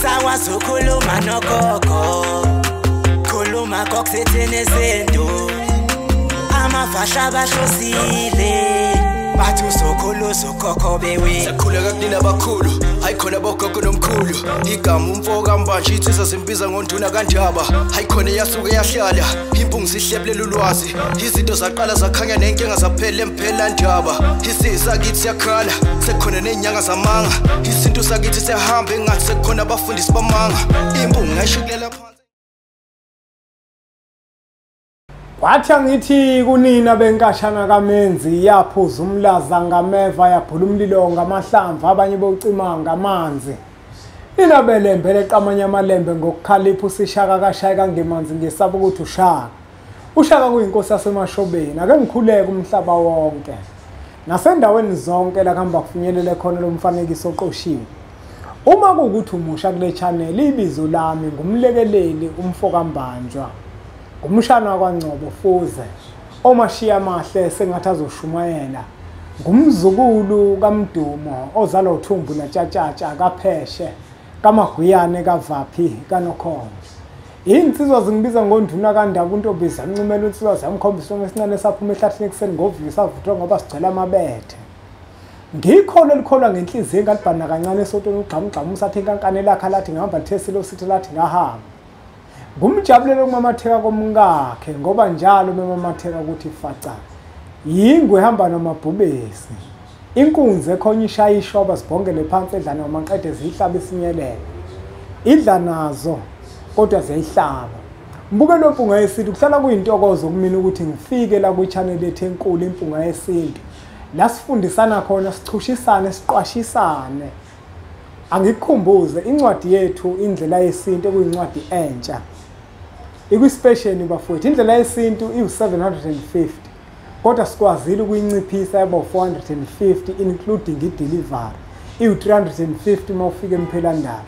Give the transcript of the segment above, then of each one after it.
Sakwazi ukukhuluma nogogo, khuluma kokusithini izinto. Amafasha bahlosile, bathi uzokhulu ukhokho bewe. Sakhuleka kunina abakhulu, hayi khona bogogo nomkhulu. Igama umfo kaMbanje insizwa zimbiza ngonduna kaNdaba. Hayi khona yasuke yahlala, impungu zihlebulela ulwazi. Izinto zaqala zakhanya nenkinga zaphela emphela ndaba. Isisakithi siyakhala, sekukhona nezinyanga zamanga. Isintu sakithi siyahamba engathi sekukhona abafundisi bamanga. Impungu ngayishukulela phansi. Kwathi angithi kunina benkashana kaMenzi yaphuza umlaza ngameva yaphula umlilo ngamahlamvu abanye bocima ngamanzi. Nina belembe leqamanye amalembe ngokukhalipha usishaka kashaya kangemanzi ngesaba ukuthi ushaka. Ushaka kuyinkosi yaseMashobeni ake ngikhuleke umhlaba wonke. Nasendaweni zonke la kuhamba kufinyelele khona lo mfanekiso oqoshiwe. Uma kuwukuthi umusha kule channel ibizo lami ngumlekeleli umfokaMbanjwa. Ngumshana kwaNgcobo Fuze omashiya amahle sengathi azoshumayela, ngumzukulu kaMdumo ozalwa uThumbu naTshatshatsha kaPheshe kaMaguyane kaVaphi kaNokhona. Insizwa zingibiza ngonduna kaNdaba untombi zancumela insizwa zamkhombisa esincane saphuma ehlathini ekuseni ngovivi savuthwa ngoba sigcwele amabethe. Ngikholwa elikholwa ngenhliziyo engalibhana kancane esotweni ugxamugxamu usathi inkankane lakhe lathi ngihamba lithesile usithi lathi ngahamba. Ngumjabulelo kumamatheka komkakhe ngoba njalo memamatheka ukuthi faca. Yingwe ehamba nomabhubesi. Inkunzi ekhonya ishaya ishoba sibhongele phansi edla noma qede zihlaba isinyelele. Idla nazo kodwa ziyayihlaba. Mbukelo Mpunga Yesintu kuhlala kuyintokozo kumina ukuthi ngifike la kwi-channel yethu enkulu Impunga Yesintu. La sifundisana khona, sichushisane, siqwashisane. Angikukhumbuze incwadi yethu Indlela Yesintu okuyincwadi entsha. Ikwispecial bafowethu Indlela Yesintu iwu-750 kodwa sikwazile ukuyinciphisa yaba 450 including i-delivery, iwu-350 uma ufika eMphelandaba.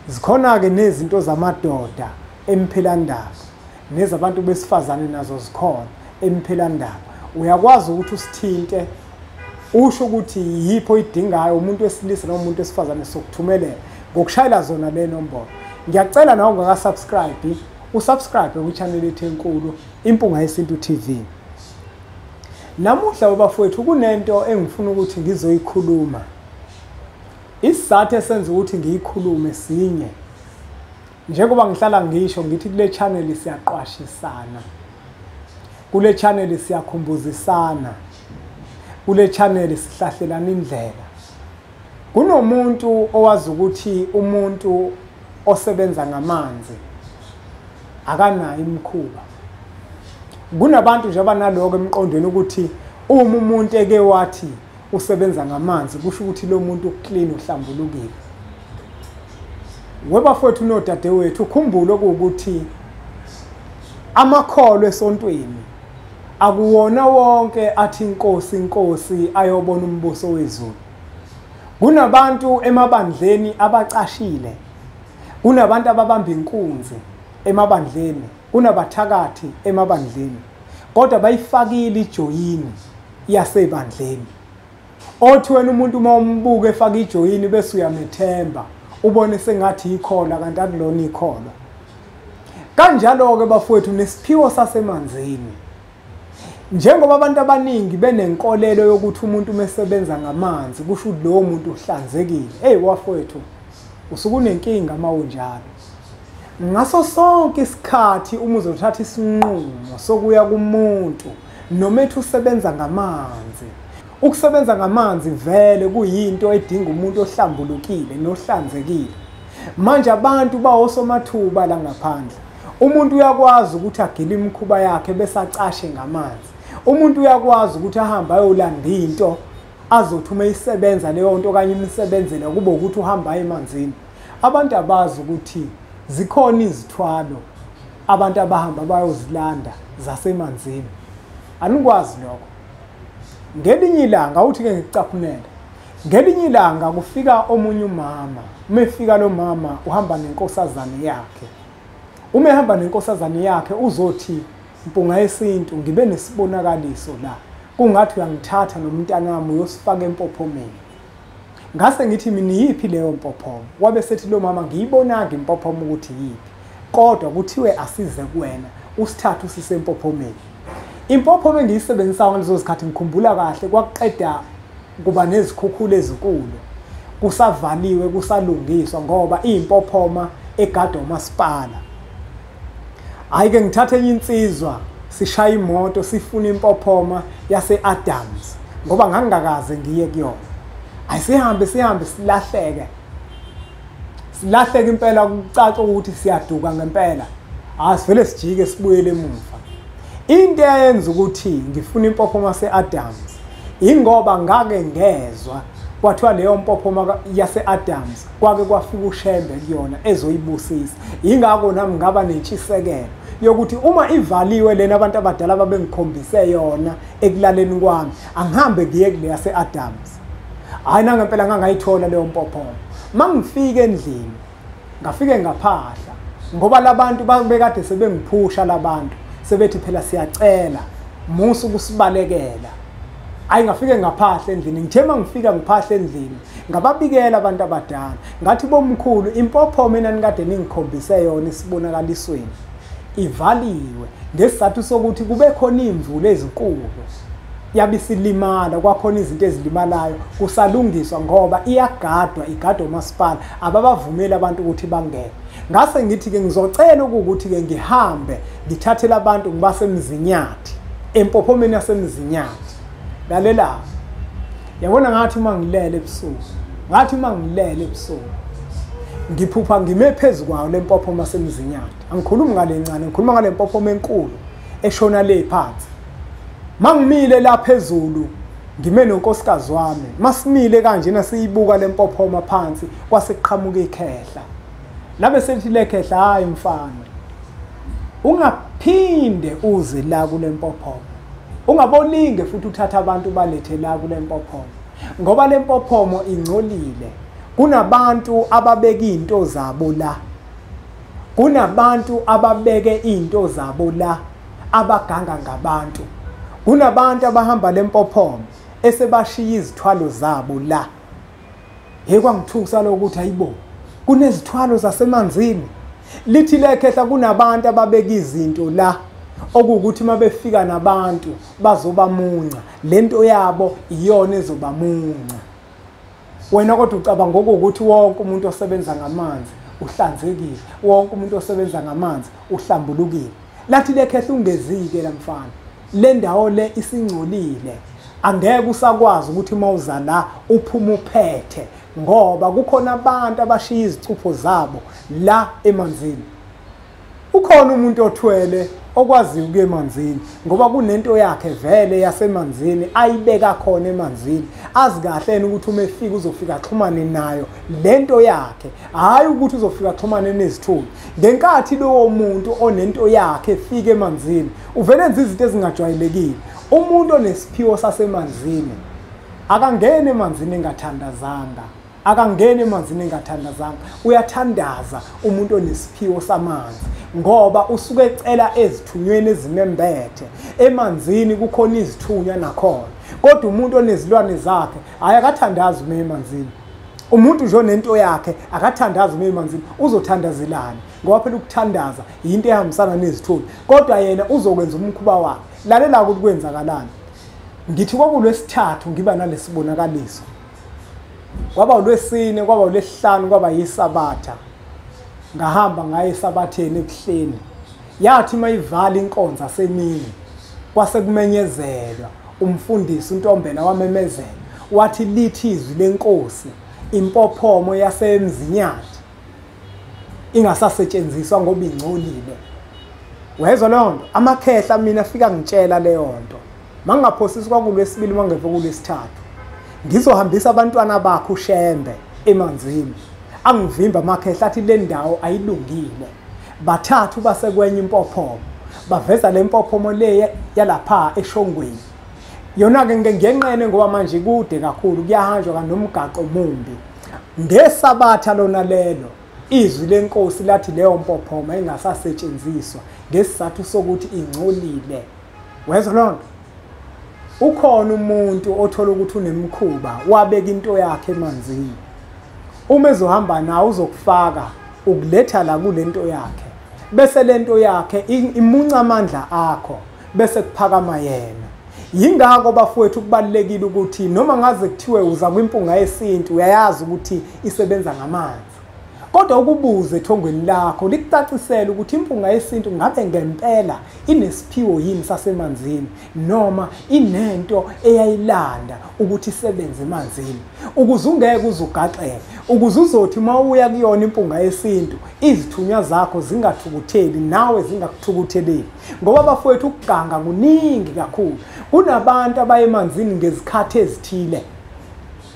Zikhona-ke nezinto zamadoda eMphelandaba nezabantu besifazane nazo zikhona eMphelandaba. Uyakwazi ukuthi usithinte usho ukuthi yipho oyidingayo, umuntu wesilisa noma umuntu wesifazane, sokuthumelela ngokushayela zona le nombolo. Ngiyacela nawe ungaka-subscribe usubscribe kwi-channel yethu enkulu Impunga Yesintu TV. Namuhla bafowethu kunento engifuna ukuthi ngizoyikhuluma. Isizathu esenza ukuthi ngiyikhulume sinye. Njengoba ngihlala ngisho ngithi kule channel siyaqwashisana. Kule channel siyakhumbuzisana. Kule channel sihlahlelana indlela. Kunomuntu owazi ukuthi umuntu osebenza ngamanzi akanayo imikhuba. Kunabantu nje abanaloko emqondweni ukuthi uma umuntu eke wathi usebenza ngamanzi kusho ukuthi lo muntu uclean uhlambulukile. Webafowethu nodadewethu ukhumbule ukuthi amakholwa esontweni akuwona wonke athi inkosi inkosi ayobona umbuso wezulu. Kunabantu emabandleni abacashile, kunabantu ababamba inkunzi emabandleni, kunabathakathi emabandleni, kodwa bayifakile ijoyini yasebandleni. Othi wena umuntu uma umbuka efaka ijoyini bese uyamethemba ubone sengathi ikholwa kanti akulona ikholwa. Kanjalo-ke bafowethu nesiphiwo sasemanzini. Njengoba abantu abaningi benenkolelo yokuthi umuntu uma esebenza ngamanzi kusho ukuthi lowo muntu uhlanzekile. Hey bafowethu, usuke unenkinga uma unjalo. Ngaso sonke isikhathi uma uzothatha isinqumo sokuya kumuntu noma ethi usebenza ngamanzi, ukusebenza ngamanzi vele kuyinto edinga umuntu ohlambulukile nohlanzekile. Manje abantu bawosomathuba la ngaphandle. Umuntu uyakwazi ukuthi agile imikhuba yakhe bese acashe ngamanzi. Umuntu uyakwazi ukuthi ahambe ayolanda into azothi uma isebenza leyo nto okanye imsebenzela kube ukuthi uhamba aye emanzini. Abantu abazi ukuthi zikhona izithwalo abantu abahamba bayozilanda zasemanzini. Anikwazi lokho. Ngelinye ilanga uthi ke ngikucaphunele. Ngelinye ilanga kufika omunye umama. Uma efika lo mama uhamba nenkosazane yakhe. Uma ehamba nenkosazane yakhe uzothi Mpunga Yesintu ngibe nesibonakaliso la. Kungathi uyangithatha nomntanami uyosifaka empophomeni. Ngase ngithi mina yiphi leyo mpophoma? Wabe sethi lo mama ngiyibonanga impophoma ukuthi yiphi, kodwa kuthiwe asize kuwena usithathe usisempophomeni. Impophoma engiyisebenzisayo ngalezo zikhathi ngikhumbula kahle kwakuqeda kuba nezikhukhula ezinkulu, kusavaliwe kusalungiswa ngoba impophoma egadwa umasipala. Hayi-ke ngithathe enye insizwa sishaya imoto sifuna impophoma yase-Adams ngoba ngangingakaze ngiye kuyona. Ayisihambe sihambe silahleke, silahleke impela, kucaca ukuthi siyaduka ngempela. Asivele sijike sibuyele emuva. Into eyenza ukuthi ngifuna impophoma yase-Adams ingoba ngake ngezwa kwathiwa leyo mpophoma yase-Adams kwake kwafika uShembe kuyona ezoyibusisa. Ingakho nami ngaba nentshisekelo yokuthi uma ivaliwe lena abantu abadala babengikhombise yona ekulaleni kwami, angihambe ngiye kule yase-Adams. Hhayi nangempela ngangayithola leyo mpophoma. Mangifika endlini ngafike ngaphahla ngoba labantu babekade sebengiphusha, labantu sebethi phela siyacela musu ukusibalekela. Ayi ngafike ngaphahla endlini. Ngithe mangifika ngiphahla endlini ngababikela abantu abadala ngathi bomkhulu impophoma enanikade ningikhombise yona isibonakalisweni ivaliwe ngesizathu sokuthi kube khona imvula ezinkulu yabisilimala, kwakhona izinto ezilimalayo kusalungiswa ngoba iyagadwa, igadwa umasipala, ababavumeli abantu ukuthi bangene. Ngase ngithi-ke ngizocela ukuthi-ke ngihambe ngithathele abantu ngibasemzinyathi, empophomeni yasemzinyathi. Lalela, yabona ngathi uma ngilele ebusuku, ngathi uma ngilele ebusuku ngiphupha ngime phezu kwayo le mpophoma yasemzinyathi. Angikhulumi ngale ncane, ngikhuluma ngale mpophoma enkulu eshona le phansi. Mangimile la phezulu ngime nonkosikazi wami, masimile kanjena siyibuka le mpophoma phansi, kwase kuqhamuka ikhehla. Labe selithi le khehla, hayi mfana, ungaphinde uze la kule mpophoma, ungabolinge futhi uthatha abantu balethe la kule mpophoma ngoba le mpophomo ingcolile. Kunabantu ababeka izinto zabo la, kunabantu ababeke izinto zabo la abaganga ngabantu, kunabantu abahamba le mpophoma esebashiya izithwalo zabo la. Hey, kwangithusa lokuthi hayibo, kunezithwalo zasemanzini. Lithi lekhehla kunabantu ababeka izinto la okuwukuthi uma befika nabantu bazobamunca, lento yabo iyona ezobamunca. Wena kodwa ucabanga ukuthi wonke umuntu osebenza ngamanzi uhlanzekile, wonke umuntu osebenza ngamanzi uhlambulukile. Lathi lekhehla ungezike la mfana, le ndawo le isingcolile, angeke usakwazi ukuthi uma uza la uphume uphethe ngoba kukhona abantu abashiya izicupho zabo la emanzini. Ukhona umuntu othwele okwaziyo ukuya emanzini ngoba kunento yakhe vele yasemanzini ayibeka khona emanzini, azi kahle yena ukuthi uma efika uzofika axhumane nayo lento yakhe, hhayi ukuthi uzofika axhumane nezithunzi. Ngenkathi lowo muntu onento yakhe efika emanzini uvele enza izinto ezingajwayelekile. Umuntu onesiphiwo sasemanzini akangeni emanzini engathandazanga, akangeni emanzini engathandazanga. Uyathandaza umuntu onesiphiwo samanzi ngoba usuke ecela ezithunyweni ezimembethe. Emanzini kukhona izithunywa nakhona, kodwa umuntu onezilwane zakhe hhayi akathandazi uma emanzini. Umuntu nje onento yakhe akathandazi uma emanzini. Uzothandazelani? Ngoba phela ukuthandaza yinto ehambisana nezithunywa, kodwa yena uzokwenza umkhuba wakhe. Lalela ukuthi kwenzakalani. Ngithi kwakulwesithathu ngiba nalesibonakaliso, kwaba ulwesine, kwaba ulwesihlanu, kwaba yisabatha. Ngahamba ngaye esabatheni ebuhleni. Yathi mayivala inkonzo semini kwase kumenyezelwa, umfundisi uNtombela wamemezela wathi lithi izwi lenkosi impophomo yasemzinyathi ingasasetshenziswa ngoba ingcolile. Wezwa leyo nto? Amakhehla mina afika ngitshela leyo nto. Mangingaphosisi kwakulwesibili mangeve kulwesithathu, ngizohambisa abantwana bakho uShembe emanzini. Angivimba amakhehla athi le ndawo ayilungile. Bathathu basekwenye impophomo, baveza le mpophomo le yalapha eShongweni. Yona-ke ngenqene ngoba manje kude kakhulu, kuyahanjwa kanomgaqo mumbi. Ngesabatha lona lelo izwi lenkosi lathi leyo mpophoma ingasasetshenziswa ngesizathu sokuthi ingcolile. Wezwa loo nto? Ukhona umuntu othola ukuthi unemkhuba wabeka into yakhe emanzini. Uma ezohamba nawe uzokufaka ukuletha la kulento yakhe, bese lento yakhe imunca amandla akho, bese kuphakama yena. Yingakho bafowethu kubalulekile ukuthi noma ngaze kuthiwe uza kwimpunga yesintu, uyayazi ukuthi isebenza ngamanzi, kodwa ukubuze ethongweni lakho likucacisele ukuthi impunga yesintu ngabe ngempela inesiphiwo yini sasemanzini, noma inento eyayilanda ukuthi isebenze emanzini, ukuze ungeke uzugaxeke, ukuze uzothi uma uya kuyona impunga yesintu izithunywa zakho zingathukutheli nawe zingakuthukutheleli. Ngoba bafowethu ukuganga kuningi kakhulu. Kunabantu abaye emanzini ngezikhathi ezithile.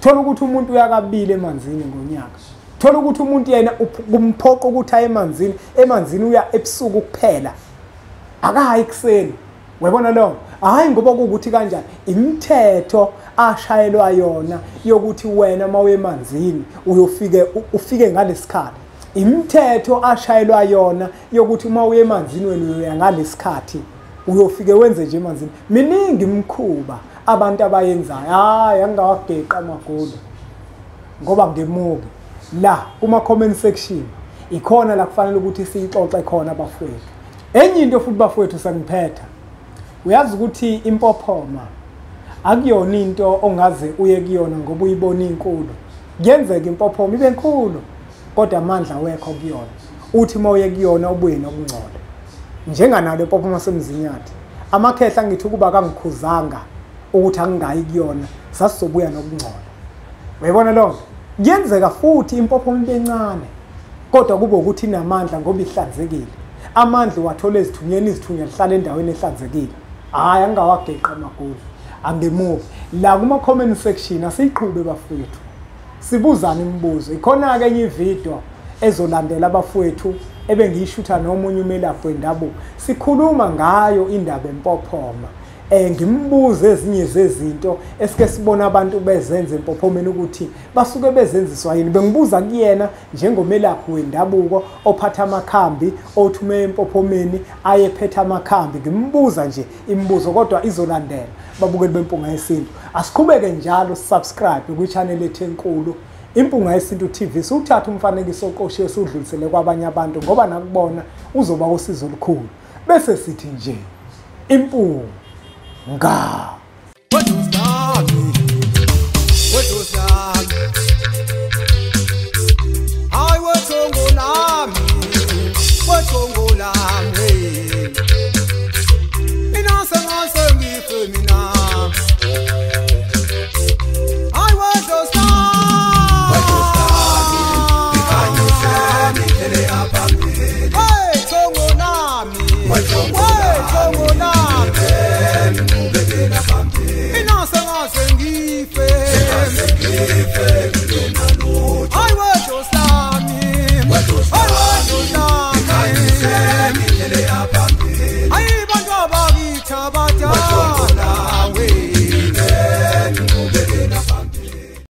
Thola ukuthi umuntu uyakabili emanzini ngonyaka. Thola ukuthi umuntu yena kumphoqa ukuthi aye emanzini, emanzini uya ebusuku kuphela, akahayi ekuseni. Uyabona lo? Hayi, ngoba kuwukuthi kanjani imithetho ashayelwa yona yokuthi wena mawuye emanzini uyofike ufike ngalesikhathi. Imithetho ashayelwa yona yokuthi uma uye emanzini wena uya ngalesikhathi, uyofike wenze nje emanzini. Miningi imikhuba abantu abayenzayo. Hayi, angingawageqa amagula ngoba ngemuke. La kuma comment section ikhona la kufanele ukuthi siyixoxe khona bafowethu. Enye into futhi bafowethu sengiphetha, uyazi ukuthi impophoma akuyona into ongaze uye kuyona ngoba uyibona inkulu. Kuyenzeka impophoma ibe nkulu kodwa amandla wekho kuyona, uthi uma uye kuyona ubuye nokungcola. Njenganalo impophoma semzinyathi, amakhehla ngithi ukuba kangikhuzanga ukuthi angingayi kuyona, sasizobuya nokungcola. Uyayibona lo? Kuyenzeka futhi impophoma ibe encane kodwa kube ukuthi inamandla ngoba ihlanzekile. Amandla uwathola ezithunyeni, izithunywa zihlala endaweni ehlanzekile. Hhayi, angingawageqa amagula, angemuki. La kuma comment section asiyiqhube bafowethu, sibuzane imibuzo. Ikhona-ke enye ividiyo ezolandela abafowethu ebengiyishutha nomunye umelaphi wendabuko, sikhuluma ngayo indaba empophoma. Ngimbuze ezinye zezinto esike sibona abantu bezenze empophomeni ukuthi basuke bezenziswa yini. Bengibuza kuyena njengomelaphi wendabuko ophatha amakhambi, othume empophomeni ayephetha amakhambi. Ngimbuza nje imibuzo kodwa izolandela. Babukeli beMpunga Yesintu, asiqhubeke njalo, subscribe kwi-channel yethu enkulu Impunga Yesintu TV. Siwuthathe umfanekiso oqoshiwe siwudlulisele kwabanye abantu ngoba nakubona uzoba usizo olukhulu. Bese sithi nje impunga.